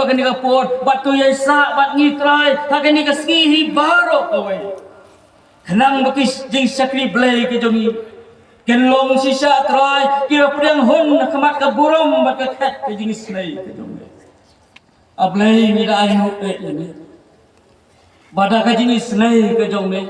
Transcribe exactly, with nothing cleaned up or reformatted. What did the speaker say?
Kane ka por bad to ïai sah bad ngi Trai ha kane ka sngi hi baroh kawei. Khnang ba ki jingshakri Blei ki jong ngi kin long shisha Trai, ki la pdiang hun ha khmat ka burom bad ka khet ka jingisynei ka jong ngi. A Blei, ngi da ai nguh eh ïa me. Bad da ka jingisynei ka jong me.